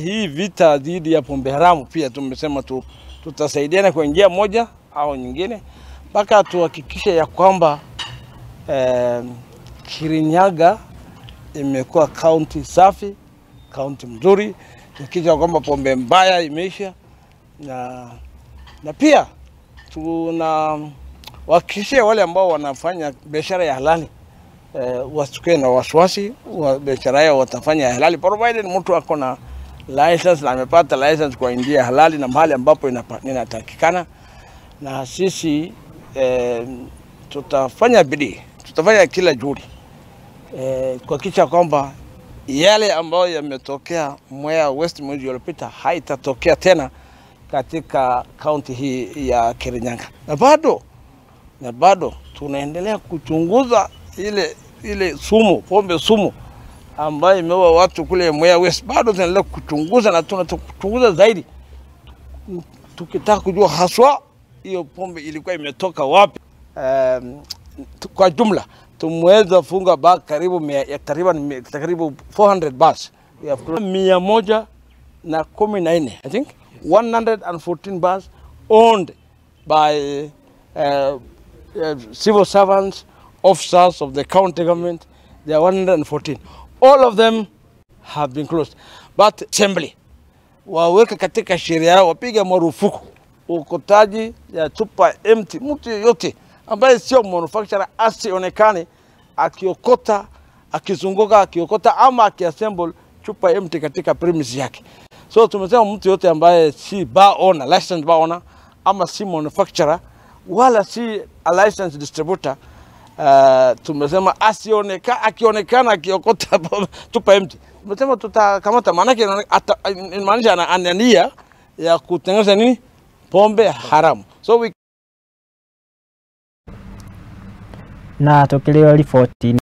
Hii vita dhidi ya pombe haramu pia tumesema tutasaidiana kwa njia moja au nyingine mpaka tuhakikishe ya kwamba Kirinyaga imekuwa kaunti safi, kaunti mzuri, tuhakikisha kwamba pombe mbaya imeisha, na pia tunawahakikishia wale ambao wanafanya biashara ya halali wasikuwe na wasiwasi, biashara yao watafanya halali provided mtu ako na license na amepata license kwa njia halali na mahali ambapo inatakikana. Na sisi tutafanya bidii, tutafanya kila juhudi kuhakikisha kwamba yale ambayo yametokea Mwea West mwezi uliopita haitatokea tena katika kaunti hii ya Kirinyaga. Na bado tunaendelea kuchunguza ile sumu, pombe sumu ambayo imeua watu kule Mwea West. Bado tunaendelea kuchunguza na tunachunguza zaidi tukitaka kujua haswa hiyo pombe ilikuwa imetoka wapi. Kwa jumla tumeweza funga bar karibu takriban 400 bars. We have 114, I think 114 bars owned by civil servants, officers of the county government. There are 114. All of them have been closed. But assembly waweka katika sheria yao, wapiga marufuku ukotaji ya chupa empty. Mtu yoyote ambaye sio manufacturer asionekane akiokota, akizunguka akiokota ama akiassemble chupa empty katika premise yake. So tumesema mtu yote ambaye si bar owner, licensed bar owner ama si manufacturer wala si a licensed distributor, tumesema asionekane akionekana akiokota chupa empty. Tumesema tutakamata, maana yake inamaanisha ana nia ya kutengeneza nini? Pombe haramu. So we na tukilio riboti.